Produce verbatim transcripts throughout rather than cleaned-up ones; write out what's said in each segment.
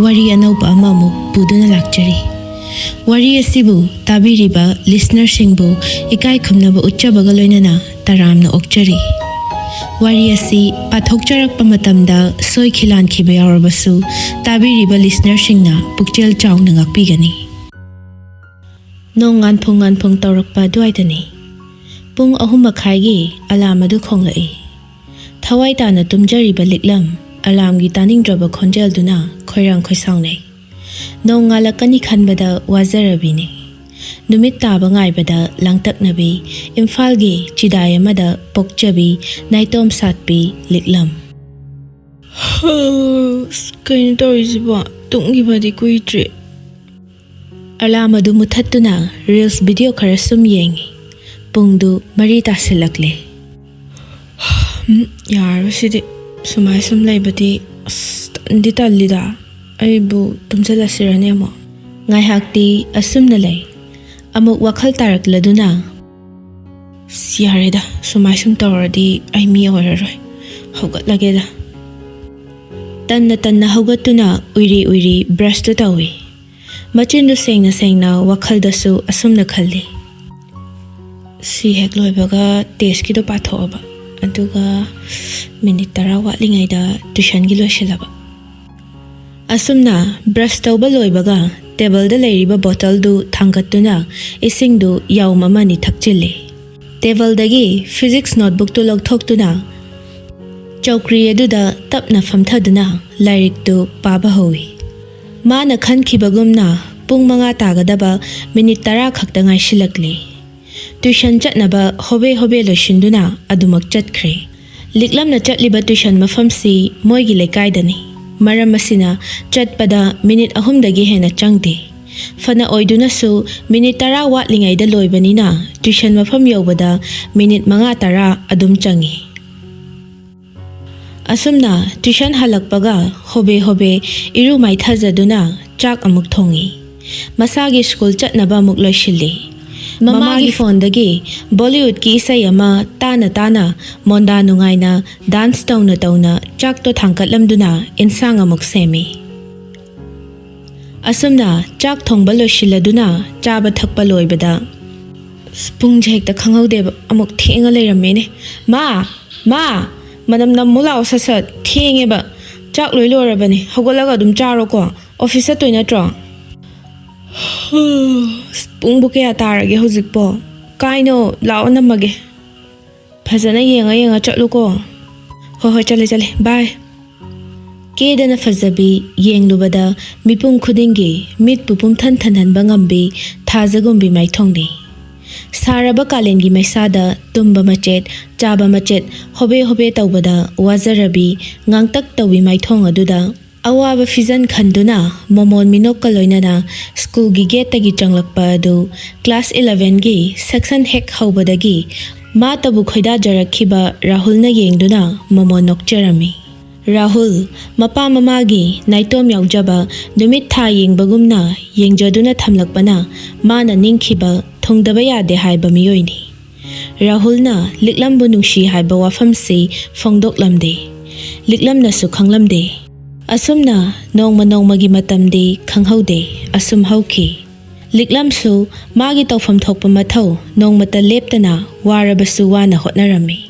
ꯋꯥꯔꯤ ꯑꯅꯧꯕ ꯑꯃꯃꯨꯛ ꯄꯨꯗꯨꯅ ꯂꯥꯛꯆꯔꯤ꯫ ꯋꯥꯔꯤ ꯑꯁꯤꯕꯨ ꯇꯥꯕꯤꯔꯤꯕ ꯂꯤꯁꯅꯔꯁꯤꯡꯕꯨ ꯏꯀꯥꯏ ꯈꯨꯝꯅꯕ ꯎꯠꯆꯕꯒ ꯂꯣꯏꯅꯅ ꯇꯔꯥꯝꯅ ꯑꯣꯛꯆꯔꯤ꯫ ꯋꯥꯔꯤ ꯑꯁꯤ ꯄꯥꯊꯣꯛꯆꯔꯛꯄ ꯃꯇꯝꯗ ꯁꯣꯏꯈꯤ ꯂꯥꯟꯈꯤꯕ ꯌꯥꯎꯔꯕꯁꯨ ꯇꯥꯕꯤꯔꯤꯕ ꯂꯤꯁꯅꯔꯁꯤꯡꯅ ꯄꯨꯛꯆꯦꯜ ꯆꯥꯎꯅ ꯉꯥꯛꯄꯤꯒꯅꯤ꯫ ꯅꯣꯡ ꯉꯥꯟꯐꯨꯡ ꯉꯥꯟꯐꯨꯡ ꯇꯧꯔꯛꯄ ꯑꯗꯨꯋꯥꯏꯗꯅꯤ꯫ ꯄꯨꯡ ꯑꯍꯨꯝ ꯃꯈꯥꯏꯒꯤ ꯑꯂꯥꯝ ꯑꯗꯨ ꯈꯣꯡꯂꯛꯏ꯫ ꯊꯋꯥꯏ ꯇꯥꯅ ꯇꯨꯝꯖꯔꯤꯕ ꯂꯤꯛꯂꯝ ꯑꯂꯥꯝꯒꯤ ꯇꯥꯅꯤꯡꯗ꯭ꯔꯕ ꯈꯣꯟꯖꯦꯜꯗꯨꯅ ꯈꯣꯏꯔꯥꯡ ꯈꯣꯏꯁꯥꯎꯅꯩ꯫ ꯅꯣꯡ ꯉꯥꯜꯂꯛꯀꯅꯤ ꯈꯟꯕꯗ ꯋꯥꯖꯔꯕꯤꯅꯤ꯫ ꯅꯨꯃꯤꯠ ꯇꯥꯕ ꯉꯥꯏꯕꯗ ꯂꯥꯡꯇꯛꯅꯕꯤ ꯏꯝꯐꯥꯜꯒꯤ ꯆꯤꯗꯥꯏ ꯑꯃꯗ ꯄꯣꯛꯆꯕꯤ ꯅꯥꯏꯇꯣꯝ ꯁꯥꯠꯄꯤ ꯂꯤꯛꯂꯝ꯫ ꯑꯁ, ꯀꯩꯅꯣ ꯇꯧꯔꯤꯁꯤꯕꯣ? ꯇꯨꯝꯈꯤꯕꯗꯤ ꯀꯨꯏꯗ꯭ꯔꯤ꯫ ꯑꯂꯥꯝ ꯑꯗꯨ ꯃꯨꯊꯠꯇꯨꯅ ꯔꯤꯜꯁ ꯚꯤꯗꯤꯑꯣ ꯈꯔ ꯁꯨꯝ ꯌꯦꯡꯉꯤ꯫ ꯄꯨꯡꯗꯨ ꯃꯔꯤ ꯇꯥꯁꯤꯜꯂꯛꯂꯦ꯫ ꯎꯝ, ꯌꯥꯔꯣꯏ ꯁꯤꯗꯤ꯫ ꯁꯨꯃꯥꯏ ꯁꯨꯝ ꯂꯩꯕꯗꯤ ꯑꯁ ꯇꯟꯗꯤ ꯇꯜꯂꯤꯗ꯫ ꯑꯩꯕꯨ ꯇꯨꯝꯁꯤꯜꯂꯁꯤꯔꯅꯦ ꯑꯃꯨꯛ? ꯉꯥꯏꯍꯥꯛꯇꯤ ꯑꯁꯨꯝꯅ ꯂꯩ꯫ ꯑꯃꯨꯛ ꯋꯥꯈꯜ ꯇꯥꯔꯛꯂꯗꯨꯅ, "ꯑꯁ, ꯌꯥꯔꯦꯗ, ꯁꯨꯃꯥꯏ ꯁꯨꯝ ꯇꯧꯔꯗꯤ ꯑꯩ ꯃꯤ ꯑꯣꯏꯔꯔꯣꯏ꯫ ꯍꯧꯒꯠꯂꯒꯦꯗ꯫" ꯇꯟꯅ ꯇꯟꯅ ꯍꯧꯒꯠꯇꯨꯅ ꯎꯏꯔꯤ ꯎꯏꯔꯤ ꯕ꯭ꯔꯁꯇꯨ ꯇꯧꯏ꯫ ꯃꯆꯤꯟꯗꯨ ꯁꯦꯡꯅ ꯁꯦꯡꯅ ꯋꯥꯈꯜꯗꯁꯨ ꯑꯁꯨꯝꯅ ꯈꯜꯂꯤ꯫ ꯁꯤ ꯍꯦꯛ ꯂꯣꯏꯕꯒ ꯇꯦꯁꯀꯤꯗꯣ ꯄꯥꯊꯣꯛꯑꯕ, ꯑꯗꯨꯒ ꯃꯤꯅꯤꯠ ꯇꯔꯥ ꯋꯥꯠꯂꯤꯉꯩꯗ ꯇꯨꯏꯁꯟꯒꯤ ꯂꯣꯏꯁꯤꯜꯂꯕ꯫ ꯑꯁꯨꯝꯅ ꯕ꯭ꯔꯁ ꯇꯧꯕ ꯂꯣꯏꯕꯒ ꯇꯦꯕꯜꯗ ꯂꯩꯔꯤꯕ ꯕꯣꯇꯜꯗꯨ ꯊꯥꯡꯒꯠꯇꯨꯅ ꯏꯁꯤꯡꯗꯨ ꯌꯥꯎꯝ ꯑꯃꯅꯤ ꯊꯛꯆꯤꯜꯂꯤ꯫ ꯇꯦꯕꯜꯗꯒꯤ ꯐꯤꯖꯤꯛꯁ ꯅꯣꯠꯕꯨꯛꯇꯨ ꯂꯧꯊꯣꯛꯇꯨꯅ ꯆꯧꯀ꯭ꯔꯤ ꯑꯗꯨꯗ ꯇꯞꯅ ꯐꯝꯊꯗꯨꯅ ꯂꯥꯏꯔꯤꯛꯇꯨ ꯄꯥꯕ ꯍꯧꯏ꯫ ꯃꯥꯅ ꯈꯟꯈꯤꯕꯒꯨꯝꯅ ꯄꯨꯡ ꯃꯉꯥ ꯇꯥꯒꯗꯕ ꯃꯤꯅꯤꯠ ꯇꯔꯥ ꯈꯛꯇ ꯉꯥꯏꯁꯤꯜꯂꯛꯂꯤ꯫ ꯇꯨꯏꯁꯟ ꯆꯠꯅꯕ ꯍꯣꯕꯦ ꯍꯣꯕꯦ ꯂꯣꯏꯁꯤꯟꯗꯨꯅ ꯑꯗꯨꯃꯛ ꯆꯠꯈ꯭ꯔꯦ꯫ ꯂꯤꯛꯂꯝꯅ ꯆꯠꯂꯤꯕ ꯇꯨꯏꯁꯟ ꯃꯐꯝꯁꯤ ꯃꯣꯏꯒꯤ ꯂꯩꯀꯥꯏꯗꯅꯤ꯫ ꯃꯔꯝ ꯑꯁꯤꯅ ꯆꯠꯄꯗ ꯃꯤꯅꯤꯠ ꯑꯍꯨꯝꯗꯒꯤ ꯍꯦꯟꯅ ꯆꯪꯗꯦ꯫ ꯐꯅ ꯑꯣꯏꯗꯨꯅꯁꯨ ꯃꯤꯅꯤꯠ ꯇꯔꯥ ꯋꯥꯠꯂꯤꯉꯩꯗ ꯂꯣꯏꯕꯅꯤꯅ ꯇꯨꯏꯁꯟ ꯃꯐꯝ ꯌꯧꯕꯗ ꯃꯤꯅꯤꯠ ꯃꯉꯥ ꯇꯔꯥ ꯑꯗꯨꯝ ꯆꯪꯏ꯫ ꯑꯁꯨꯝꯅ ꯇꯨꯏꯁꯟ ꯍꯜꯂꯛꯄꯒ ꯍꯣꯕꯦ ꯍꯣꯕꯦ ꯏꯔꯨ ꯃꯥꯏꯊꯖꯗꯨꯅ ꯆꯥꯛ ꯑꯃꯨꯛ ꯊꯣꯡꯏ꯫ ꯃꯁꯥꯒꯤ ꯁ꯭ꯀꯨꯜ ꯆꯠꯅꯕ ꯑꯃꯨꯛ ꯂꯣꯏꯁꯤꯜꯂꯤ꯫ ꯃꯃꯥꯒꯤ ꯐꯣꯟꯗꯒꯤ ꯕꯣꯂꯤꯋꯨꯗꯀꯤ ꯏꯁꯩ ꯑꯃ ꯇꯥꯅ ꯇꯥꯅ ꯃꯣꯟꯗꯥ ꯅꯨꯡꯉꯥꯏꯅ ꯗꯥꯟꯁ ꯇꯧꯅ ꯇꯧꯅ ꯆꯥꯛꯇꯣ ꯊꯥꯡꯀꯠꯂꯝꯗꯨꯅ ꯏꯟꯁꯥꯡ ꯑꯃꯨꯛ ꯁꯦꯝꯃꯤ꯫ ꯑꯁꯨꯝꯅ ꯆꯥꯛ ꯊꯣꯡꯕ ꯂꯣꯏꯁꯤꯜꯂꯗꯨꯅ ꯆꯥꯕ ꯊꯛꯄ ꯂꯣꯏꯕꯗ, ꯑꯁ, ꯄꯨꯡꯁꯦ ꯍꯦꯛꯇ ꯈꯪꯍꯧꯗꯦꯕ, ꯑꯃꯨꯛ ꯊꯦꯡꯉ ꯂꯩꯔꯝꯃꯦꯅꯦ꯫ "ꯃꯥ! ꯃꯥ! ꯃꯅꯝ ꯅꯝꯃꯨ ꯂꯥꯛꯑꯣ, ꯁꯠ ꯁꯠ, ꯊꯦꯡꯉꯦꯕ꯫ ꯆꯥꯛ ꯂꯣꯏ ꯂꯣꯏꯔꯕꯅꯦ, ꯍꯧꯒꯠꯂꯒ ꯑꯗꯨꯝ ꯆꯥꯔꯣꯀꯣ꯫ ꯑꯣꯐꯤꯁ ꯆꯠꯇꯣꯏ ꯅꯠꯇ꯭ꯔꯣ?" ꯑꯁ, ꯄꯨꯡꯕꯨ ꯀꯌꯥ ꯇꯥꯔꯒꯦ ꯍꯧꯖꯤꯛꯄꯣ? "ꯀꯥꯏꯅꯣ, ꯂꯥꯛꯑꯣ, ꯅꯝꯃꯒꯦ꯫ ꯐꯖꯅ ꯌꯦꯡꯉ ꯌꯦꯡꯉ ꯆꯠꯂꯨꯀꯣ꯫" "ꯍꯣꯏ ꯍꯣꯏ, ꯆꯠꯂꯦ ꯆꯠꯂꯦ, ꯕꯥꯏ꯫" ꯀꯦꯗꯅ ꯐꯖꯕꯤ ꯌꯦꯡꯂꯨꯕꯗ ꯃꯤꯄꯨꯝ ꯈꯨꯗꯤꯡꯒꯤ ꯃꯤꯠꯄꯨ ꯄꯨꯝꯊꯟ ꯊꯟꯍꯟꯕ ꯉꯝꯕꯤ ꯊꯥꯖꯒꯨꯝꯕꯤ ꯃꯥꯏꯊꯣꯡꯅꯤ꯫ ꯁꯥꯔꯕ ꯀꯥꯂꯦꯟꯒꯤ ꯃꯩꯁꯥꯗ ꯇꯨꯝꯕ ꯃꯆꯦꯠ, ꯆꯥꯕ ꯃꯆꯦꯠ, ꯍꯣꯕꯦ ꯍꯣꯕꯦ ꯇꯧꯕꯗ ꯋꯥꯖꯔꯕꯤ ꯉꯥꯡꯇꯛ ꯇꯧꯕꯤ ꯃꯥꯏꯊꯣꯡ ꯑꯗꯨꯗ ꯑꯋꯥꯕ ꯐꯤꯖꯟ ꯈꯟꯗꯨꯅ ꯃꯣꯃꯣꯟ ꯃꯤꯅꯣꯛꯀ ꯂꯣꯏꯅꯅ ꯁ꯭ꯀꯨꯜꯒꯤ ꯒꯦꯠꯇꯒꯤ ꯆꯪꯂꯛꯄ ꯑꯗꯨ ꯀ꯭ꯂꯥꯁ ꯏꯂꯚꯦꯟꯒꯤ ꯁꯦꯛꯁꯟ ꯍꯦꯛ ꯍꯧꯕꯗꯒꯤ ꯃꯥꯇꯕꯨ ꯈꯣꯏꯗꯥꯖꯔꯛꯈꯤꯕ ꯔꯥꯍꯨꯜꯅ ꯌꯦꯡꯗꯨꯅ ꯃꯣꯃꯣꯟ ꯅꯣꯛꯆꯔꯝꯃꯤ꯫ ꯔꯥꯍꯨꯜ, ꯃꯄꯥ ꯃꯃꯥꯒꯤ ꯅꯥꯏꯇꯣꯝ ꯌꯥꯎꯖꯕ, ꯅꯨꯃꯤꯠ ꯊꯥ ꯌꯦꯡꯕꯒꯨꯝꯅ ꯌꯦꯡꯖꯗꯨꯅ ꯊꯝꯂꯛꯄꯅ ꯃꯥꯅ ꯅꯤꯡꯈꯤꯕ ꯊꯨꯡꯗꯕ ꯌꯥꯗꯦ ꯍꯥꯏꯕ ꯃꯤꯑꯣꯏꯅꯤ꯫ ꯔꯥꯍꯨꯜꯅ ꯂꯤꯛꯂꯝꯕꯨ ꯅꯨꯡꯁꯤ ꯍꯥꯏꯕ ꯋꯥꯐꯝꯁꯤ ꯐꯣꯡꯗꯣꯛꯂꯝꯗꯦ꯫ ꯂꯤꯛꯂꯝꯅꯁꯨ ꯈꯪꯂꯝꯗꯦ꯫ ꯑꯁꯨꯝꯅ ꯅꯣꯡꯃ ꯅꯣꯡꯃꯒꯤ ꯃꯇꯝꯗꯤ ꯈꯪꯍꯧꯗꯦ, ꯑꯁꯨꯝ ꯍꯧꯈꯤ꯫ ꯂꯤꯛꯂꯝꯁꯨ ꯃꯥꯒꯤ ꯇꯧꯐꯝ ꯊꯣꯛꯄ ꯃꯊꯧ ꯅꯣꯡꯃꯇ ꯂꯦꯞꯇꯅ ꯋꯥꯔꯕꯁꯨ ꯋꯥꯅ ꯍꯣꯠꯅꯔꯝꯃꯤ꯫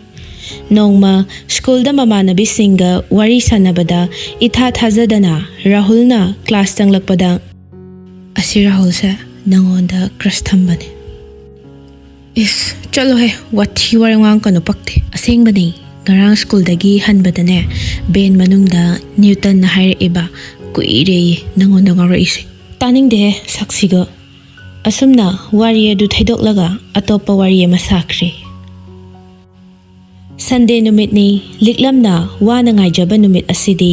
ꯅꯣꯡꯃ ꯁ꯭ꯀꯨꯜꯗ ꯃꯃꯥꯟꯅꯕꯤꯁꯤꯡꯒ ꯋꯥꯔꯤ ꯁꯥꯟꯅꯕꯗ ꯏꯊꯥ ꯊꯥꯖꯗꯅ ꯔꯥꯍꯨꯜꯅ ꯀ꯭ꯂꯥꯁ ꯆꯪꯂꯛꯄꯗ, "ꯑꯁꯤ ꯔꯥꯍꯨꯜꯁꯦ ꯅꯪꯉꯣꯟꯗ ꯀ꯭ꯔꯁ ꯊꯝꯕꯅꯦ꯫" "ꯏꯁ, ꯆꯠꯂꯣꯍꯦ, ꯋꯥꯊꯤ ꯋꯥꯔꯦꯝ ꯉꯥꯡꯀꯅꯨ, ꯄꯛꯇꯦ꯫" "ꯑꯁꯦꯡꯕꯅꯦ, ꯉꯔꯥꯡ ꯁ꯭ꯀꯨꯜꯗꯒꯤ ꯍꯟꯕꯗꯅꯦ, ꯚꯦꯟ ꯃꯅꯨꯡꯗ ꯅ꯭ꯌꯨꯇꯟꯅ ꯍꯥꯏꯔꯛꯑꯦꯕ, ꯀꯨꯏꯔꯦꯌꯦ ꯅꯪꯉꯣꯟꯗ ꯉꯥꯎꯔꯛꯏꯁꯦ꯫" "ꯇꯥꯅꯤꯡꯗꯦꯍꯦ, ꯁꯛꯁꯤꯒ꯫" ꯑꯁꯨꯝꯅ ꯋꯥꯔꯤ ꯑꯗꯨ ꯊꯩꯗꯣꯛꯂꯒ ꯑꯇꯣꯞꯄ ꯋꯥꯔꯤ ꯑꯃ ꯁꯥꯈ꯭ꯔꯦ꯫ ꯁꯟꯗꯦ ꯅꯨꯃꯤꯠꯅꯤ꯫ ꯂꯤꯛꯂꯝꯅ ꯋꯥꯅ ꯉꯥꯏꯖꯕ ꯅꯨꯃꯤꯠ ꯑꯁꯤꯗꯤ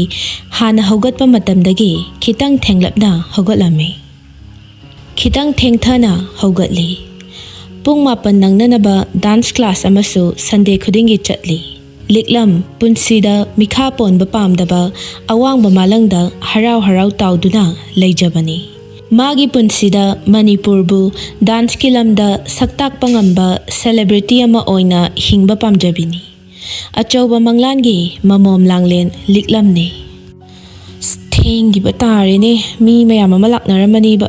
ꯍꯥꯟꯅ ꯍꯧꯒꯠꯄ ꯃꯇꯝꯗꯒꯤ ꯈꯤꯇꯪ ꯊꯦꯡꯂꯞꯅ ꯍꯧꯒꯠꯂꯝꯃꯤ꯫ ꯈꯤꯇꯪ ꯊꯦꯡꯊꯅ ꯍꯧꯒꯠꯂꯤ꯫ ꯄꯨꯡ ꯃꯥꯄꯟ ꯅꯪꯅꯅꯕ ꯗꯥꯟꯁ ꯀ꯭ꯂꯥꯁ ꯑꯃꯁꯨ ꯁꯟꯗꯦ ꯈꯨꯗꯤꯡꯒꯤ ꯆꯠꯂꯤ꯫ ꯂꯤꯛꯂꯝ ꯄꯨꯟꯁꯤꯗ ꯃꯤꯈꯥ ꯄꯣꯟꯕ ꯄꯥꯝꯗꯕ, ꯑꯋꯥꯡꯕ ꯃꯥꯂꯪꯗ ꯍꯔꯥꯎ ꯍꯔꯥꯎ ꯇꯥꯎꯗꯨꯅ ꯂꯩꯖꯕꯅꯤ꯫ ꯃꯥꯒꯤ ꯄꯨꯟꯁꯤꯗ ꯃꯅꯤꯄꯨꯔꯕꯨ ꯗꯥꯟꯁꯀꯤ ꯂꯝꯗ ꯁꯛꯇꯥꯛꯄ ꯉꯝꯕ ꯁꯦꯂꯦꯕ꯭ꯔꯤꯇꯤ ꯑꯃ ꯑꯣꯏꯅ ꯍꯤꯡꯕ ꯄꯥꯝꯖꯕꯤꯅꯤ꯫ ꯑꯆꯧꯕ ꯃꯪꯂꯥꯟꯒꯤ ꯃꯃꯣꯝ ꯂꯥꯡꯂꯦꯟ ꯂꯤꯛꯂꯝꯅꯤ꯫ ꯑꯁ, ꯊꯦꯡꯈꯤꯕ ꯇꯥꯔꯦꯅꯦ, ꯃꯤ ꯃꯌꯥꯝ ꯑꯃ ꯂꯥꯛꯅꯔꯝꯃꯅꯤꯕ꯫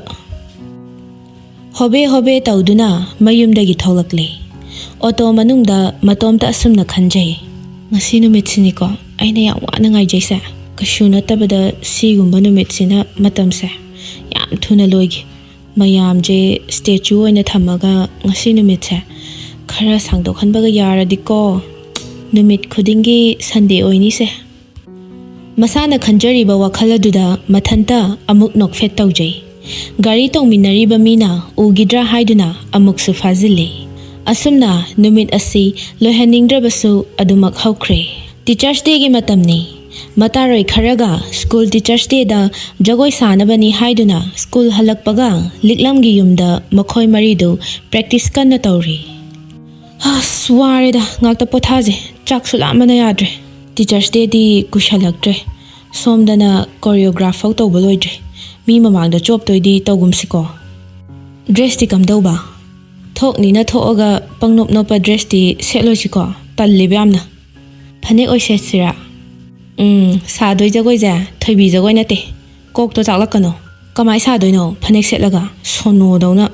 ꯍꯣꯕꯦ ꯍꯣꯕꯦ ꯇꯧꯗꯨꯅ ꯃꯌꯨꯝꯗꯒꯤ ꯊꯣꯛꯂꯛꯂꯦ꯫ ꯑꯣꯇꯣ ꯃꯅꯨꯡꯗ ꯃꯇꯣꯝꯇ ꯑꯁꯨꯝꯅ ꯈꯟꯖꯩ, "ꯉꯁꯤ ꯅꯨꯃꯤꯠꯁꯤꯅꯤꯀꯣ ꯑꯩꯅ ꯌꯥꯝ ꯋꯥꯅ ꯉꯥꯏꯖꯩꯁꯦ꯫ ꯀꯩꯁꯨ ꯅꯠꯇꯕꯗ ꯁꯤꯒꯨꯝꯕ ꯅꯨꯃꯤꯠꯁꯤꯅ ꯃꯇꯝꯁꯦ ꯌꯥꯝ ꯊꯨꯅ ꯂꯣꯏꯈꯤ꯫ ꯃꯌꯥꯝꯁꯦ ꯁ꯭ꯇꯦꯆꯨ ꯑꯣꯏꯅ ꯊꯝꯃꯒ ꯉꯁꯤ ꯅꯨꯃꯤꯠꯁꯦ ꯈꯔ ꯁꯥꯡꯗꯣꯛꯍꯟꯕꯒ ꯌꯥꯔꯗꯤꯀꯣ꯫ ꯅꯨꯃꯤꯠ ꯈꯨꯗꯤꯡꯒꯤ ꯁꯟꯗꯦ ꯑꯣꯏꯅꯤꯁꯦ"꯫ ꯃꯁꯥꯅ ꯈꯟꯖꯔꯤꯕ ꯋꯥꯈꯜ ꯑꯗꯨꯗ ꯃꯊꯟꯇ ꯑꯃꯨꯛ ꯅꯣꯛꯐꯦꯠ ꯇꯧꯖꯩ꯫ ꯒꯥꯔꯤ ꯇꯣꯡꯃꯤꯟꯅꯔꯤꯕ ꯃꯤꯅ ꯎꯈꯤꯗ꯭ꯔꯥ ꯍꯥꯏꯗꯨꯅ ꯑꯃꯨꯛꯁꯨ ꯐꯥꯖꯤꯜꯂꯤ꯫ ꯑꯁꯨꯝꯅ ꯅꯨꯃꯤꯠ ꯑꯁꯤ ꯂꯣꯏꯍꯟꯅꯤꯡꯗ꯭ꯔꯕꯁꯨ ꯑꯗꯨꯃꯛ ꯍꯧꯈ꯭ꯔꯦ꯫ ꯇꯤꯆꯔꯁ ꯗꯦꯒꯤ ꯃꯇꯝꯅꯤ꯫ ꯃꯇꯥꯔꯣꯏ ꯈꯔꯒ ꯁ꯭ꯀꯨꯜ ꯇꯤꯆꯔꯁ ꯗꯦꯗ ꯖꯒꯣꯏ ꯁꯥꯅꯕꯅꯤ ꯍꯥꯏꯗꯨꯅ ꯁ꯭ꯀꯨꯜ ꯍꯜꯂꯛꯄꯒ ꯂꯤꯛꯂꯝꯒꯤ ꯌꯨꯝꯗ ꯃꯈꯣꯏ ꯃꯔꯤꯗꯨ ꯄ꯭ꯔꯦꯛꯇꯤꯁ ꯀꯟꯅ ꯇꯧꯔꯤ꯫ "ꯑꯁ, ꯋꯥꯔꯦꯗ, ꯉꯥꯛꯇ ꯄꯣꯊꯥꯁꯦ꯫ ꯆꯥꯛꯁꯨ ꯂꯥꯝꯕꯅ ꯌꯥꯗ꯭ꯔꯦ꯫ Teachers daddy ꯀꯨꯏꯁꯜꯂꯛꯇ꯭ꯔꯦ꯫ ꯁꯣꯝꯗꯅ ꯀꯣꯔꯤꯌꯣꯒ꯭ꯔꯥꯐ ꯐꯥꯎ ꯇꯧꯕ ꯂꯣꯏꯗ꯭ꯔꯤ꯫ ꯃꯤ ꯃꯃꯥꯡꯗ ꯆꯣꯞꯇꯣꯏꯗꯤ ꯇꯧꯒꯨꯝꯁꯤꯀꯣ꯫ ꯗ꯭ꯔꯦꯁꯇꯤ ꯀꯝꯗꯧꯕ? ꯊꯣꯛꯅꯤꯅ ꯊꯣꯛꯑꯒ ꯄꯪꯅꯣꯞ ꯅꯣꯞꯄ ꯗ꯭ꯔꯦꯁꯇꯤ ꯁꯦꯠꯂꯣꯏꯁꯤꯀꯣ, ꯇꯜꯂꯤꯕ ꯌꯥꯝꯅ꯫ ꯐꯅꯦꯛ ꯑꯣꯏ ꯁꯦꯠꯁꯤꯔꯥ?" "ꯎꯝ, ꯁꯥꯗꯣꯏ ꯖꯒꯣꯏꯁꯦ ꯊꯣꯏꯕꯤ ꯖꯒꯣꯏ ꯅꯠꯇꯦ꯫ ꯀꯣꯛꯇꯣ ꯆꯥꯛꯂꯛꯀꯅꯣ꯫ ꯀꯃꯥꯏ ꯁꯥꯗꯣꯏꯅꯣ ꯐꯅꯦꯛ ꯁꯦꯠꯂꯒ? ꯁꯣꯅꯣꯗꯧꯅ꯫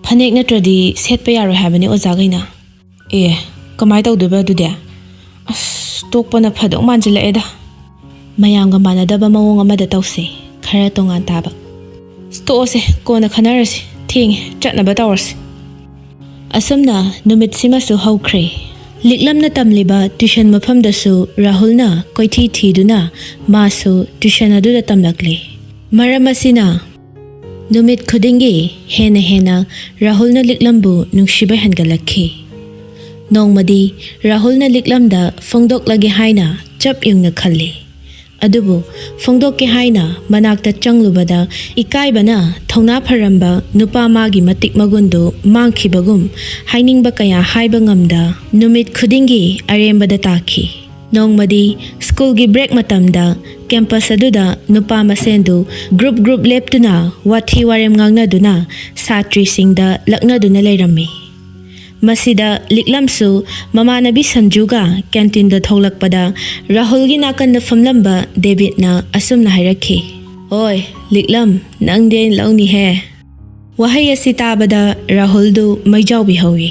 ꯐꯅꯦꯛ ꯅꯠꯇ꯭ꯔꯗꯤ ꯁꯦꯠꯄ ꯌꯥꯔꯣꯏ ꯍꯥꯏꯕꯅꯤ ꯑꯣꯖꯥꯈꯩꯅ"꯫ "ꯑꯦ, ꯀꯃꯥꯏ ꯇꯧꯗꯣꯏꯕ ꯑꯗꯨꯗꯤ? ꯑꯁ, ꯇꯣꯛꯄꯅ ꯐꯗꯧ ꯃꯥꯟꯁꯤꯜꯂꯛꯑꯦꯗ꯫ ꯃꯌꯥꯝꯒ ꯃꯥꯟꯅꯗꯕ ꯃꯑꯣꯡ ꯑꯃꯗ ꯇꯧꯁꯦ, ꯈꯔ ꯇꯣꯉꯥꯟ ꯇꯥꯕ"꯫ "ꯑꯁ, ꯇꯣꯛꯑꯁꯦ, ꯀꯣꯟꯅ ꯈꯟꯅꯔꯁꯤ꯫ ꯊꯦꯡꯉꯦ, ꯆꯠꯅꯕ ꯇꯧꯔꯁꯤ"꯫ ꯑꯁꯨꯝꯅ ꯅꯨꯃꯤꯠꯁꯤꯃꯁꯨ ꯍꯧꯈ꯭ꯔꯦ꯫ ꯂꯤꯛꯂꯝꯅ ꯇꯝꯂꯤꯕ ꯇ꯭ꯌꯨꯁꯟ ꯃꯐꯝꯗꯁꯨ ꯔꯥꯍꯨꯜꯅ ꯀꯣꯏꯊꯤ ꯊꯤꯗꯨꯅ ꯃꯥꯁꯨ ꯇ꯭ꯌꯨꯁꯟ ꯑꯗꯨꯗ ꯇꯝꯂꯛꯂꯦ꯫ ꯃꯔꯝ ꯑꯁꯤꯅ ꯅꯨꯃꯤꯠ ꯈꯨꯗꯤꯡꯒꯤ ꯍꯦꯟꯅ ꯍꯦꯟꯅ ꯔꯥꯍꯨꯜꯅ ꯂꯤꯛꯂꯝꯕꯨ ꯅꯨꯡꯁꯤꯕ ꯍꯦꯟꯒꯠꯂꯛꯈꯤ꯫ ꯅꯣꯡꯃꯗꯤ ꯔꯥꯍꯨꯜꯅ ꯂꯤꯛꯂꯝꯗ ꯐꯣꯡꯗꯣꯛꯂꯒꯦ ꯍꯥꯏꯅ ꯆꯞ ꯌꯨꯡꯅ ꯈꯜꯂꯤ꯫ ꯑꯗꯨꯕꯨ ꯐꯣꯡꯗꯣꯛꯀꯦ ꯍꯥꯏꯅ ꯃꯅꯥꯛꯇ ꯆꯪꯂꯨꯕꯗ ꯏꯀꯥꯏꯕꯅ ꯊꯧꯅꯥ ꯐꯔꯝꯕ ꯅꯨꯄꯥ ꯃꯥꯒꯤ ꯃꯇꯤꯛ ꯃꯒꯨꯟꯗꯨ ꯃꯥꯡꯈꯤꯕꯒꯨꯝ ꯍꯥꯏꯅꯤꯡꯕ ꯀꯌꯥ ꯍꯥꯏꯕ ꯉꯝꯗ ꯅꯨꯃꯤꯠ ꯈꯨꯗꯤꯡꯒꯤ ꯑꯔꯦꯝꯕꯗ ꯇꯥꯈꯤ꯫ ꯅꯣꯡꯃꯗꯤ ꯁ꯭ꯀꯨꯜꯒꯤ ꯕ꯭ꯔꯦꯛ ꯃꯇꯝꯗ ꯀꯦꯝꯄꯁ ꯑꯗꯨꯗ ꯅꯨꯄꯥ ꯃꯁꯦꯟꯗꯨ ꯒ꯭ꯔꯨꯞ ꯒ꯭ꯔꯨꯞ ꯂꯦꯞꯇꯨꯅ ꯋꯥꯊꯤ ꯋꯥꯔꯦꯝ ꯉꯥꯡꯅꯗꯨꯅ ꯁꯥꯇ꯭ꯔꯤꯁꯤꯡꯗ ꯂꯛꯅꯗꯨꯅ ꯂꯩꯔꯝꯃꯤ꯫ ꯃꯁꯤꯗ ꯂꯤꯛꯂꯝꯁꯨ ꯃꯃꯥꯟꯅꯕꯤ ꯁꯟꯖꯨꯒ ꯀꯦꯟꯇꯤꯟꯗ ꯊꯣꯛꯂꯛꯄꯗ ꯔꯥꯍꯨꯜꯒꯤ ꯅꯥꯀꯟꯗ ꯐꯝꯂꯝꯕ ꯗꯦꯕꯤꯠꯅ ꯑꯁꯨꯝꯅ ꯍꯥꯏꯔꯛꯈꯤ, "ꯑꯣꯏ, ꯂꯤꯛꯂꯝ, ꯅꯪꯗꯤ ꯑꯩꯅ ꯂꯧꯅꯤꯍꯦ"꯫ ꯋꯥꯍꯩ ꯑꯁꯤ ꯇꯥꯕꯗ ꯔꯥꯍꯨꯜꯗꯨ ꯃꯩꯖꯥꯎꯕꯤ ꯍꯧꯏ꯫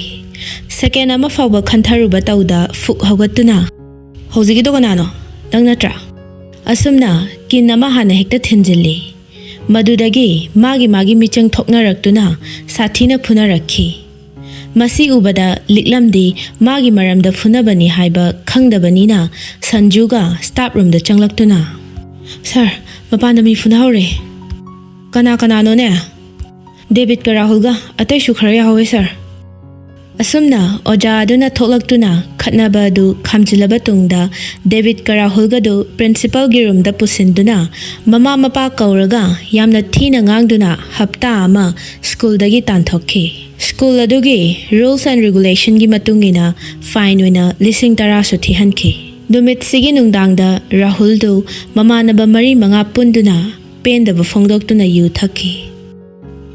ꯁꯦꯀꯦꯟ ꯑꯃ ꯐꯥꯎꯕ ꯈꯟꯊꯔꯨꯕ ꯇꯧꯗ ꯐꯨꯛ ꯍꯧꯒꯠꯇꯨꯅ, "ꯍꯧꯖꯤꯛꯀꯤꯗꯣ ꯀꯅꯥꯅꯣ? ꯅꯪ ꯅꯠꯇ꯭ꯔꯥ?" ꯑꯁꯨꯝꯅ ꯀꯤꯟ ꯑꯃ ꯍꯥꯟꯅ ꯍꯦꯛꯇ ꯊꯤꯟꯖꯤꯜꯂꯤ꯫ ꯃꯗꯨꯗꯒꯤ ꯃꯥꯒꯤ ꯃꯥꯒꯤ ꯃꯤꯆꯪ ꯊꯣꯛꯅꯔꯛꯇꯨꯅ ꯁꯥꯊꯤꯅ ꯐꯨꯅꯔꯛꯈꯤ꯫ ꯃꯁꯤ ꯎꯕꯗ ꯂꯤꯛꯂꯝꯗꯤ ꯃꯥꯒꯤ ꯃꯔꯝꯗ ꯐꯨꯅꯕꯅꯤ ꯍꯥꯏꯕ ꯈꯪꯗꯕꯅꯤꯅ ꯁꯟꯖꯨꯒ ꯁ꯭ꯇꯥꯐ ꯔꯨꯝꯗ ꯆꯪꯂꯛꯇꯨꯅ, "ꯁꯥꯔ, ꯃꯄꯥꯟꯗ ꯃꯤ ꯐꯨꯅꯍꯧꯔꯦ"꯫ "ꯀꯅꯥ ꯀꯅꯥꯅꯣꯅꯦ?" "ꯗꯦꯕꯤꯠꯀ ꯔꯥꯍꯨꯜꯒ, ꯑꯇꯩꯁꯨ ꯈꯔ ꯌꯥꯎꯍꯧꯋꯦ, ꯁꯥꯔ"꯫ ꯑꯁꯨꯝꯅ ꯑꯣꯖꯥ ꯑꯗꯨꯅ ꯊꯣꯛꯂꯛꯇꯨꯅ ꯈꯠꯅꯕ ꯑꯗꯨ ꯈꯥꯝꯖꯤꯜꯂꯕ ꯇꯨꯡꯗ ꯗꯦꯕꯤꯠꯀ ꯔꯥꯍꯨꯜꯒꯗꯨ ꯄ꯭ꯔꯤꯟꯁꯤꯄꯜꯒꯤ ꯔꯨꯝꯗ ꯄꯨꯁꯤꯟꯗꯨꯅ ꯃꯃꯥ ꯃꯄꯥ ꯀꯧꯔꯒ ꯌꯥꯝꯅ ꯊꯤꯅ ꯉꯥꯡꯗꯨꯅ ꯍꯞꯇꯥ ꯑꯃ ꯁ꯭ꯀꯨꯜꯗꯒꯤ ꯇꯥꯟꯊꯣꯛꯈꯤ꯫ ꯁ꯭ꯀꯨꯜ ꯑꯗꯨꯒꯤ ꯔꯨꯜꯁ ꯑꯦꯟ ꯔꯤꯒꯨꯂꯦꯁꯟꯒꯤ ꯃꯇꯨꯡ ꯏꯟꯅ ꯐꯥꯏꯟ ꯑꯣꯏꯅ ꯂꯤꯁꯤꯡ ꯇꯔꯥꯁꯨ ꯊꯤꯍꯟꯈꯤ꯫ ꯅꯨꯃꯤꯠꯁꯤꯒꯤ ꯅꯨꯡꯗꯥꯡꯗ ꯔꯥꯍꯨꯜꯗꯨ ꯃꯃꯥꯟꯅꯕ ꯃꯔꯤ ꯃꯉꯥ ꯄꯨꯟꯗꯨꯅ ꯄꯦꯟꯗꯕ ꯐꯣꯡꯗꯣꯛꯇꯨꯅ ꯌꯨ ꯊꯛꯈꯤ꯫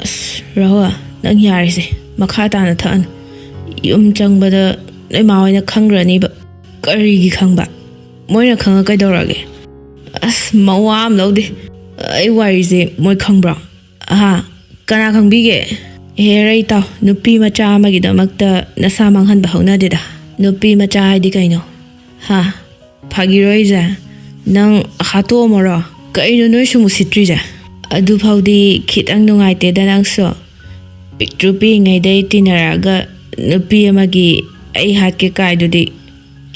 "ꯑꯁ, ꯔꯥꯍꯨꯜ, ꯅꯪ ꯌꯥꯔꯤꯁꯦ ꯃꯈꯥ ꯇꯥꯅ ꯊꯛꯑꯅꯨ꯫ ꯌꯨꯝ ꯆꯪꯕꯗ ꯅꯣꯏ ꯃꯥ ꯍꯣꯏꯅ ꯈꯪꯈ꯭ꯔꯅꯤꯕ"꯫ "ꯀꯔꯤꯒꯤ ꯈꯪꯕ? ꯃꯣꯏꯅ ꯈꯪꯉ ꯀꯩꯗꯧꯔꯒꯦ?" "ꯑꯁ, ꯃꯋꯥ ꯑꯃ ꯂꯧꯗꯦ꯫ ꯑꯩ ꯋꯥꯔꯤꯁꯦ ꯃꯣꯏ ꯈꯪꯕ꯭ꯔꯣ? ꯑꯍꯥ, ꯀꯅꯥ ꯈꯪꯕꯤꯒꯦ? ꯍꯦꯔ, ꯏꯇꯥꯎ, ꯅꯨꯄꯤ ꯃꯆꯥ ꯑꯃꯒꯤꯗꯃꯛꯇ ꯅꯁꯥ ꯃꯥꯡꯍꯟꯕ ꯍꯧꯅꯗꯦꯗ꯫ ꯅꯨꯄꯤ ꯃꯆꯥ ꯍꯥꯏꯗꯤ ꯀꯩꯅꯣ? ꯍꯥ? ꯐꯥꯒꯤꯔꯣ ꯑꯩꯁꯦ? ꯅꯪ ꯍꯥꯠꯇꯣꯛꯑꯝꯃꯔꯣ? ꯀꯩꯅꯣ ꯅꯣꯏ ꯁꯨꯝ ꯎꯁꯤꯠꯇ꯭ꯔꯤꯁꯦ? ꯑꯗꯨꯐꯥꯎꯗꯤ ꯈꯤꯇꯪ ꯅꯨꯡꯉꯥꯏꯇꯦꯗ ꯅꯪꯁꯨ꯫ ꯄꯤꯛꯇ꯭ꯔꯨ ꯄꯤꯛꯏꯉꯩꯗꯩ ꯇꯤꯟꯅꯔꯛꯑꯒ ꯅꯨꯄꯤ ꯑꯃꯒꯤ ꯑꯩ ꯍꯥꯠꯀꯦ ꯀꯥꯏꯗꯨꯗꯤ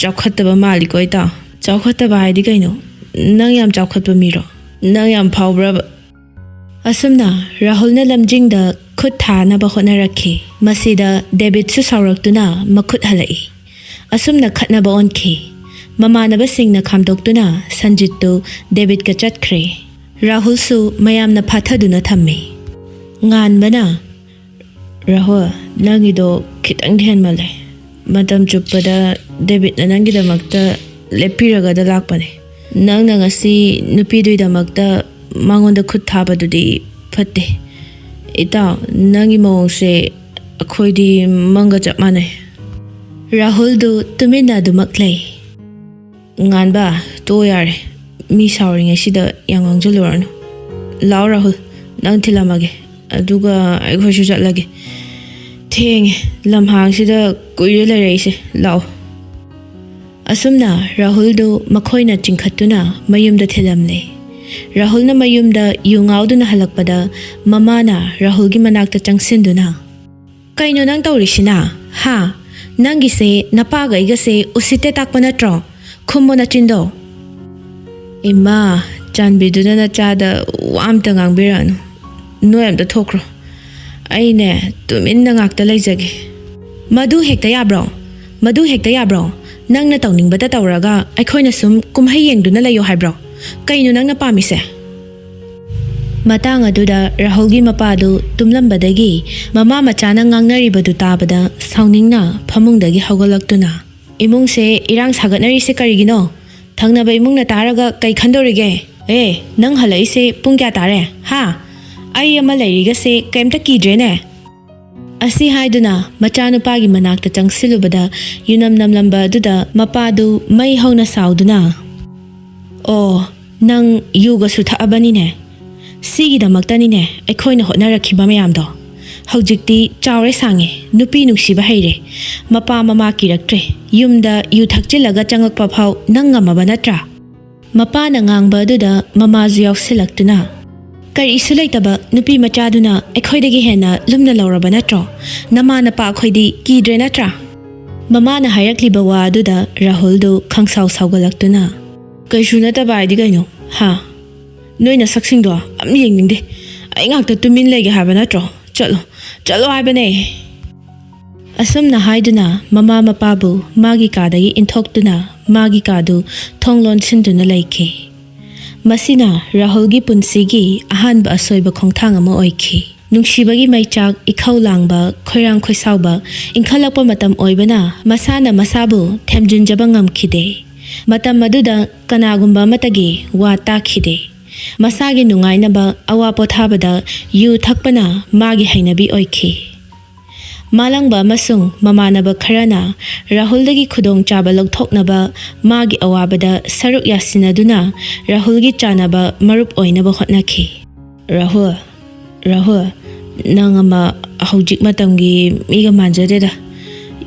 ꯆꯥꯎꯈꯠꯇꯕ ꯃꯥꯜꯂꯤꯀꯣ ꯏꯇꯥꯎ?" "ꯆꯥꯎꯈꯠꯇꯕ ꯍꯥꯏꯗꯤ ꯀꯩꯅꯣ? ꯅꯪ ꯌꯥꯝ ꯆꯥꯎꯈꯠꯄ ꯃꯤꯔꯣ? ꯅꯪ ꯌꯥꯝ ꯐꯥꯎꯕ꯭ꯔꯕ?" ꯑꯁꯨꯝꯅ ꯔꯥꯍꯨꯜꯅ ꯂꯝꯖꯤꯡꯗ ꯈꯨꯠ ꯊꯥꯅꯕ ꯍꯣꯠꯅꯔꯛꯈꯤ꯫ ꯃꯁꯤꯗ ꯗꯦꯕꯤꯠꯁꯨ ꯁꯥꯎꯔꯛꯇꯨꯅ ꯃꯈꯨꯠ ꯍꯜꯂꯛꯏ꯫ ꯑꯁꯨꯝꯅ ꯈꯠꯅꯕ ꯑꯣꯟꯈꯤ꯫ ꯃꯃꯥꯟꯅꯕꯁꯤꯡꯅ ꯈꯥꯝꯗꯣꯛꯇꯨꯅ ꯁꯟꯖꯤꯠꯇꯨ ꯗꯦꯕꯤꯠꯀ ꯆꯠꯈ꯭ꯔꯦ꯫ ꯔꯥꯍꯨꯜꯁꯨ ꯃꯌꯥꯝꯅ ꯐꯥꯊꯗꯨꯅ ꯊꯝꯃꯤ꯫ ꯉꯥꯟꯕꯅ, "ꯔꯥꯍꯨꯜ, ꯅꯪꯒꯤꯗꯣ ꯈꯤꯇꯪꯗꯤ ꯍꯦꯟꯃꯜꯂꯦ꯫ ꯃꯇꯝ ꯆꯨꯞꯄꯗ ꯗꯦꯕꯤꯠꯅ ꯅꯪꯒꯤꯗꯃꯛꯇ ꯂꯦꯞꯄꯤꯔꯒꯗ ꯂꯥꯛꯄꯅꯦ꯫ ꯅꯪꯅ ꯉꯁꯤ ꯅꯨꯄꯤꯗꯨꯒꯤꯗꯃꯛꯇ ꯃꯉꯣꯟꯗ ꯈꯨꯠ ꯊꯥꯕꯗꯨꯗꯤ ꯐꯠꯇꯦ꯫ ꯏꯇꯥꯎ, ꯅꯪꯒꯤ ꯃꯑꯣꯡꯁꯦ ꯑꯩꯈꯣꯏꯗꯤ ꯃꯪꯒ ꯆꯞ ꯃꯥꯟꯅꯩ꯫ ꯔꯥꯍꯨꯜꯗꯨ ꯇꯨꯃꯤꯟꯅ ꯑꯗꯨꯃꯛ ꯂꯩ꯫ "ꯉꯥꯟꯕ, ꯇꯣꯛꯑꯣ ꯌꯥꯔꯦ꯫ ꯃꯤ ꯁꯥꯎꯔꯤꯉꯩꯁꯤꯗ ꯌꯥꯝ ꯉꯥꯡꯁꯤꯜꯂꯨꯔꯅꯨ꯫ ꯂꯥꯛꯑꯣ ꯔꯥꯍꯨꯜ, ꯅꯪ ꯊꯤꯜꯂꯝꯃꯒꯦ꯫ ꯑꯗꯨꯒ ꯑꯩꯈꯣꯏꯁꯨ ꯆꯠꯂꯒꯦ꯫ ꯊꯦꯡꯉꯦ, ꯂꯝꯍꯥꯡꯁꯤꯗ ꯀꯨꯏꯔꯦ ꯂꯩꯔꯛꯏꯁꯦ꯫ ꯂꯥꯛꯑꯣ꯫" ꯑꯁꯨꯝꯅ ꯔꯥꯍꯨꯜꯗꯨ ꯃꯈꯣꯏꯅ ꯆꯤꯡꯈꯠꯇꯨꯅ ꯃꯌꯨꯝꯗ ꯊꯤꯜꯂꯝꯂꯦ꯫ ꯔꯥꯍꯨꯜꯅ ꯃꯌꯨꯝꯗ ꯌꯨ ꯉꯥꯎꯗꯨꯅ ꯍꯜꯂꯛꯄꯗ, ꯃꯃꯥꯅ ꯔꯥꯍꯨꯜꯒꯤ ꯃꯅꯥꯛꯇ ꯆꯪꯁꯤꯟꯗꯨꯅ, "ꯀꯩꯅꯣ ꯅꯪ ꯇꯧꯔꯤꯁꯤꯅ? ꯍꯥ? ꯅꯪꯒꯤꯁꯦ ꯅꯄꯥꯒ ꯑꯩꯒꯁꯦ ꯎꯁꯤꯠꯇꯦ ꯇꯥꯛꯄ ꯅꯠꯇ꯭ꯔꯣ? ꯈꯨꯝꯃꯣ ꯅꯆꯤꯟꯗꯣ꯫" "ꯏꯃꯥ, ꯆꯥꯟꯕꯤꯗꯨꯅ ꯅꯆꯥꯗ ꯋꯥ ꯑꯝꯇ ꯉꯥꯡꯕꯤꯔꯛꯑꯅꯨ꯫ ꯅꯣꯏ ꯑꯝꯇ ꯊꯣꯛꯈ꯭ꯔꯣ꯫ ꯑꯩꯅꯦ, ꯇꯨꯃꯤꯟꯅ ꯉꯥꯛꯇ ꯂꯩꯖꯒꯦ꯫" "ꯃꯗꯨ ꯍꯦꯛꯇ ꯌꯥꯕ꯭ꯔꯣ? ꯃꯗꯨ ꯍꯦꯛꯇ ꯌꯥꯕ꯭ꯔꯣ? ꯅꯪꯅ ꯇꯧꯅꯤꯡꯕꯇ ꯇꯧꯔꯒ ꯑꯩꯈꯣꯏꯅ ꯁꯨꯝ ꯀꯨꯝꯍꯩ ꯌꯦꯡꯗꯨꯅ ꯂꯩꯌꯣ ꯍꯥꯏꯕ꯭ꯔꯣ? ꯀꯩꯅꯣ ꯅꯪꯅ ꯄꯥꯝꯃꯤꯁꯦ?" ꯃꯇꯥꯡ ꯑꯗꯨꯗ ꯔꯥꯍꯨꯜꯒꯤ ꯃꯄꯥꯗꯨ ꯇꯨꯝꯂꯝꯕꯗꯒꯤ ꯃꯃꯥ ꯃꯆꯥꯅ ꯉꯥꯡꯅꯔꯤꯕꯗꯨ ꯇꯥꯕꯗ ꯁꯥꯎꯅꯤꯡꯅ ꯐꯃꯨꯡꯗꯒꯤ ꯍꯧꯒꯠꯂꯛꯇꯨꯅ, "ꯏꯃꯨꯡꯁꯦ ꯏꯔꯥꯡ ꯁꯥꯒꯠꯅꯔꯤꯁꯦ ꯀꯔꯤꯒꯤꯅꯣ? ꯊꯪꯅꯕ ꯏꯃꯨꯡꯅ ꯇꯥꯔꯒ ꯀꯩ ꯈꯟꯗꯣꯔꯤꯒꯦ? ꯑꯦ, ꯅꯪ ꯍꯜꯂꯛꯏꯁꯦ ꯄꯨꯡ ꯀꯌꯥ ꯇꯥꯔꯦ? ꯍꯥ? ꯑꯩ ꯑꯃ ꯂꯩꯔꯤꯒꯁꯦ ꯀꯩꯝꯇ ꯀꯤꯗ꯭ꯔꯦꯅꯦ?" ꯑꯁꯤ ꯍꯥꯏꯗꯨꯅ ꯃꯆꯥꯅꯨꯄꯥꯒꯤ ꯃꯅꯥꯛꯇ ꯆꯪꯁꯤꯜꯂꯨꯕꯗ, ꯌꯨꯅꯝ ꯅꯝꯂꯝꯕ ꯑꯗꯨꯗ ꯃꯄꯥꯗꯨ ꯃꯩ ꯍꯧꯅ ꯁꯥꯎꯗꯨꯅ, "ꯑꯣ, ꯅꯪ ꯌꯨꯒꯁꯨ ꯊꯛꯑꯕꯅꯤꯅꯦ꯫ ꯁꯤꯒꯤꯗꯃꯛꯇꯅꯤꯅꯦ ꯑꯩꯈꯣꯏꯅ ꯍꯣꯠꯅꯔꯛꯈꯤꯕ ꯃꯌꯥꯝꯗꯣ꯫ ꯍꯧꯖꯤꯛꯇꯤ ꯆꯥꯎꯔꯦ ꯁꯥꯡꯉꯦ, ꯅꯨꯄꯤ ꯅꯨꯡꯁꯤꯕ ꯍꯩꯔꯦ, ꯃꯄꯥ ꯃꯃꯥ ꯀꯤꯔꯛꯇ꯭ꯔꯦ꯫ ꯌꯨꯝꯗ ꯌꯨ ꯊꯛꯆꯤꯜꯂꯒ ꯆꯪꯉꯛꯄ ꯐꯥꯎ ꯅꯪ ꯉꯝꯃꯕ ꯅꯠꯇ꯭ꯔꯥ?" ꯃꯄꯥꯅ ꯉꯥꯡꯕ ꯑꯗꯨꯗ ꯃꯃꯥꯁꯨ ꯌꯥꯎꯁꯤꯜꯂꯛꯇꯨꯅ, "ꯀꯔꯤꯁꯨ ꯂꯩꯇꯕ ꯅꯨꯄꯤ ꯃꯆꯥꯗꯨꯅ ꯑꯩꯈꯣꯏꯗꯒꯤ ꯍꯦꯟꯅ ꯂꯨꯝꯅ ꯂꯧꯔꯕ ꯅꯠꯇ꯭ꯔꯣ? ꯅꯃꯥ ꯅꯄꯥ ꯑꯩꯈꯣꯏꯗꯤ ꯀꯤꯗ꯭ꯔꯦ ꯅꯠꯇ꯭ꯔꯥ?" ꯃꯃꯥꯅ ꯍꯥꯏꯔꯛꯂꯤꯕ ꯋꯥ ꯑꯗꯨꯗ ꯔꯥꯍꯨꯜꯗꯨ ꯈꯪꯁꯥꯎ ꯁꯥꯎꯒꯠꯂꯛꯇꯨꯅ, "ꯀꯩꯁꯨ ꯅꯠꯇꯕ ꯍꯥꯏꯗꯤ ꯀꯩꯅꯣ? ꯍꯥ? ꯅꯣꯏ ꯅꯁꯛꯁꯤꯡꯗꯣ ꯑꯝ ꯌꯦꯡꯅꯤꯡꯗꯦ꯫ ꯑꯩ ꯉꯥꯛꯇ ꯇꯨꯃꯤꯟ ꯂꯩꯒꯦ ꯍꯥꯏꯕ ꯅꯠꯇ꯭ꯔꯣ? ꯆꯠꯂꯣ, ꯆꯠꯂꯣ ꯍꯥꯏꯕꯅꯦ!" ꯑꯁꯨꯝꯅ ꯍꯥꯏꯗꯨꯅ ꯃꯃꯥ ꯃꯄꯥꯕꯨ ꯃꯥꯒꯤ ꯀꯥꯗꯒꯤ ꯏꯟꯊꯣꯛꯇꯨꯅ ꯃꯥꯒꯤ ꯀꯥꯗꯨ ꯊꯣꯡ ꯂꯣꯟꯁꯤꯟꯗꯨꯅ ꯂꯩꯈꯤ꯫ ꯃꯁꯤꯅ ꯔꯥꯍꯨꯜꯒꯤ ꯄꯨꯟꯁꯤꯒꯤ ꯑꯍꯥꯟꯕ ꯑꯁꯣꯏꯕ ꯈꯣꯡꯊꯥꯡ ꯑꯃ ꯑꯣꯏꯈꯤ꯫ ꯅꯨꯡꯁꯤꯕꯒꯤ ꯃꯩꯆꯥꯛ ꯏꯈꯧ ꯂꯥꯡꯕ, ꯈꯣꯏꯔꯥꯡ ꯈꯣꯏꯁꯥꯎꯕ ꯏꯟꯈꯠꯂꯛꯄ ꯃꯇꯝ ꯑꯣꯏꯕꯅ ꯃꯁꯥꯅ ꯃꯁꯥꯕꯨ ꯊꯦꯝꯖꯤꯟꯖꯕ ꯉꯝꯈꯤꯗꯦ꯫ ꯃꯇꯝ ꯑꯗꯨꯗ ꯀꯅꯥꯒꯨꯝꯕ ꯑꯃꯠꯇꯒꯤ ꯋꯥ ꯇꯥꯈꯤꯗꯦ꯫ ꯃꯁꯥꯒꯤ ꯅꯨꯡꯉꯥꯏꯅꯕ ꯑꯋꯥ ꯄꯣꯊꯥꯕꯗ ꯌꯨ ꯊꯛꯄꯅ ꯃꯥꯒꯤ ꯍꯩꯅꯕꯤ ꯑꯣꯏꯈꯤ꯫ ꯃꯥꯂꯪꯕ ꯑꯃꯁꯨꯡ ꯃꯃꯥꯟꯅꯕ ꯈꯔꯅ ꯔꯥꯍꯨꯜꯗꯒꯤ ꯈꯨꯗꯣꯡꯆꯥꯕ ꯂꯧꯊꯣꯛꯅꯕ ꯃꯥꯒꯤ ꯑꯋꯥꯕꯗ ꯁꯔꯨꯛ ꯌꯥꯁꯤꯟꯅꯗꯨꯅ ꯔꯥꯍꯨꯜꯒꯤ ꯆꯥꯟꯅꯕ ꯃꯔꯨꯞ ꯑꯣꯏꯅꯕ ꯍꯣꯠꯅꯈꯤ꯫ "ꯔꯥꯍꯨꯜ, ꯔꯥꯍꯨꯜ, ꯅꯪ ꯑꯃ ꯍꯧꯖꯤꯛ ꯃꯇꯝꯒꯤ ꯃꯤꯒ ꯃꯥꯟꯖꯗꯦꯗ꯫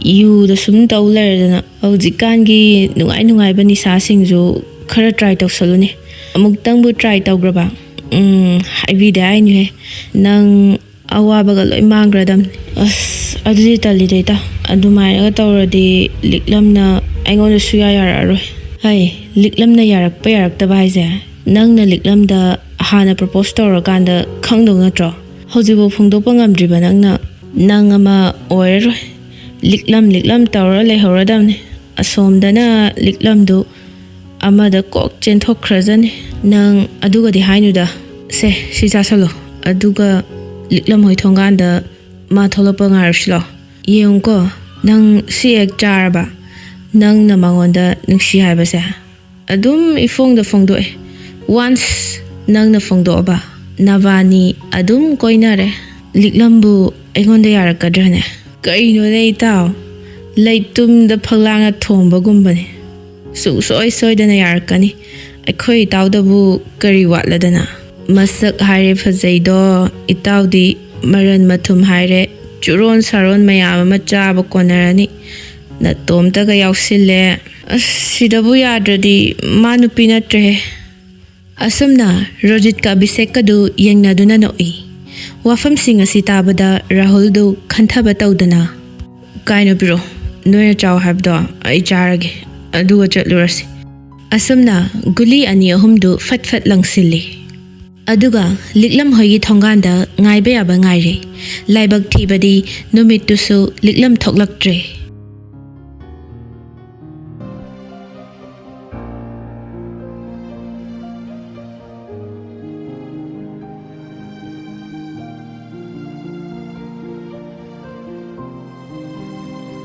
ꯌꯨꯗ ꯁꯨꯝ ꯇꯧ ꯂꯩꯔꯗꯅ꯫ ꯍꯧꯖꯤꯛꯀꯥꯟꯒꯤ ꯅꯨꯡꯉꯥꯏ ꯅꯨꯡꯉꯥꯏꯕ ꯅꯤꯁꯥꯁꯤꯡꯁꯨ ꯈꯔ ꯇ꯭ꯔꯥꯏ ꯇꯧꯁꯜꯂꯨꯅꯦ꯫ ꯑꯃꯨꯛꯇꯪꯕꯨ ꯇ꯭ꯔꯥꯏ ꯇꯧꯈ꯭ꯔꯕ? ꯎꯝ, ꯍꯥꯏꯕꯤꯗꯦ ꯍꯥꯏꯅꯨꯍꯦ꯫ ꯅꯪ ꯑꯋꯥꯕꯒ ꯂꯣꯏ ꯃꯥꯡꯈ꯭ꯔꯗꯝꯅꯤ꯫ ꯑꯁ, ꯑꯗꯨꯗꯤ ꯇꯜꯂꯤꯗ ꯏꯇꯥꯎ꯫ ꯑꯗꯨꯃꯥꯏꯅꯒ ꯇꯧꯔꯗꯤ ꯂꯤꯛꯂꯝꯅ ꯑꯩꯉꯣꯟꯗ ꯁꯨꯌꯥ ꯌꯥꯔꯛꯑꯔꯣꯏ꯫ ꯍꯩ, ꯂꯤꯛꯂꯝꯅ ꯌꯥꯔꯛꯄ ꯌꯥꯔꯛꯇꯕ ꯍꯥꯏꯁꯦ, ꯅꯪꯅ ꯂꯤꯛꯂꯝꯗ ꯍꯥꯟꯅ ꯄ꯭ꯔꯄꯣꯁ ꯇꯧꯔꯀꯥꯟꯗ ꯈꯪꯗꯧ ꯅꯠꯇ꯭ꯔꯣ? ꯍꯧꯖꯤꯛꯐꯥꯎ ꯐꯣꯡꯗꯣꯛꯄ ꯉꯝꯗ꯭ꯔꯤꯕ ꯅꯪꯅ, ꯅꯪ ꯑꯃ ꯑꯣꯏꯔꯔꯣꯏ꯫ ꯂꯤꯛꯂꯝ, ꯂꯤꯛꯂꯝ ꯇꯧꯔ ꯂꯩꯍꯧꯔꯗꯝꯅꯤ꯫ ꯑꯁꯣꯝꯗꯅ ꯂꯤꯛꯂꯝꯗꯨ ꯑꯃꯗ ꯀꯣꯛ ꯆꯦꯟꯊꯣꯛꯈ꯭ꯔꯖꯅꯤ꯫ ꯅꯪ ꯑꯗꯨꯒꯗꯤ ꯍꯥꯏꯅꯨꯗ꯫ ꯁꯦ, ꯁꯤ ꯆꯥꯁꯜꯂꯣ꯫ ꯑꯗꯨꯒ ꯂꯤꯛꯂꯝ ꯍꯣꯏ ꯊꯣꯡꯒꯥꯟꯗ ꯃꯥ ꯊꯣꯛꯂꯛꯄ ꯉꯥꯏꯔꯨꯁꯤꯂꯣ꯫ ꯌꯦꯡꯉꯨꯀꯣ, ꯅꯪ ꯁꯤ ꯍꯦꯛ ꯆꯥꯔꯕ, ꯅꯪꯅ ꯃꯉꯣꯟꯗ ꯅꯨꯡꯁꯤ ꯍꯥꯏꯕꯁꯦ ꯑꯗꯨꯝ ꯏꯐꯣꯡꯗ ꯐꯣꯡꯗꯣꯛꯑꯦ꯫ ꯋꯥꯟꯁ ꯅꯪꯅ ꯐꯣꯡꯗꯣꯛꯑꯕ, ꯅꯕꯥꯅꯤ ꯑꯗꯨꯝ ꯀꯣꯏꯅꯔꯦ꯫ ꯂꯤꯛꯂꯝꯕꯨ ꯑꯩꯉꯣꯟꯗ ꯌꯥꯔꯛꯀꯗ꯭ꯔꯅꯦ? ꯀꯩꯅꯣꯅꯦ ꯏꯇꯥꯎ, ꯂꯩꯇꯨꯝꯗ ꯐꯛꯂꯥꯡꯅ ꯊꯣꯝꯕꯒꯨꯝꯕꯅꯦ꯫ ꯁꯨꯡꯁꯣꯏ ꯁꯣꯏꯗꯅ ꯌꯥꯔꯛꯀꯅꯤ꯫ ꯑꯩꯈꯣꯏ ꯏꯇꯥꯎꯗꯕꯨ ꯀꯔꯤ ꯋꯥꯠꯂꯗꯅ? ꯃꯁꯛ ꯍꯥꯏꯔꯦ ꯐꯖꯩꯗꯣ, ꯏꯇꯥꯎꯗꯤ ꯃꯔꯟ ꯃꯊꯨꯝ ꯍꯥꯏꯔꯦ ꯆꯨꯔꯣꯟ ꯁꯥꯔꯣꯟ ꯃꯌꯥꯝ ꯑꯃ ꯆꯥꯕ ꯀꯣꯟꯅꯔꯅꯤ꯫ ꯅꯇꯣꯝꯇꯒ ꯌꯥꯎꯁꯤꯜꯂꯦ꯫ ꯑꯁ, ꯁꯤꯗꯕꯨ ꯌꯥꯗ꯭ꯔꯗꯤ ꯃꯥ ꯅꯨꯄꯤ ꯅꯠꯇ꯭ꯔꯦꯍꯦ꯫ ꯑꯁꯨꯝꯅ ꯔꯣꯖꯤꯠꯀ ꯑꯕꯤꯁꯦꯛꯀꯗꯨ ꯌꯦꯡꯅꯗꯨꯅ ꯅꯣꯛꯏ꯫ ꯋꯥꯐꯝꯁꯤꯡ ꯑꯁꯤ ꯇꯥꯕꯗ ꯔꯥꯍꯨꯜꯗꯨ ꯈꯟꯊꯕ ꯇꯧꯗꯅ, "ꯀꯥꯏꯅꯣ ꯄꯤꯔꯛꯑꯣ, ꯅꯣꯏꯅ ꯆꯥꯎ ꯍꯥꯏꯕꯗꯣ ꯑꯩ ꯆꯥꯔꯒꯦ, ꯑꯗꯨꯒ ꯆꯠꯂꯨꯔꯁꯤ"꯫ ꯑꯁꯨꯝꯅ ꯒꯨꯂꯤ ꯑꯅꯤ ꯑꯍꯨꯝꯗꯨ ꯐꯠ ꯐꯠ ꯂꯪꯁꯤꯜꯂꯤ꯫ ꯑꯗꯨꯒ ꯂꯤꯛꯂꯝ ꯍꯣꯏꯒꯤ ꯊꯣꯡꯒꯥꯟꯗ ꯉꯥꯏꯕ ꯌꯥꯕ ꯉꯥꯏꯔꯦ꯫ ꯂꯥꯏꯕꯛ ꯊꯤꯕꯗꯤ ꯅꯨꯃꯤꯠꯇꯨꯁꯨ ꯂꯤꯛꯂꯝ ꯊꯣꯛꯂꯛꯇ꯭ꯔꯦ꯫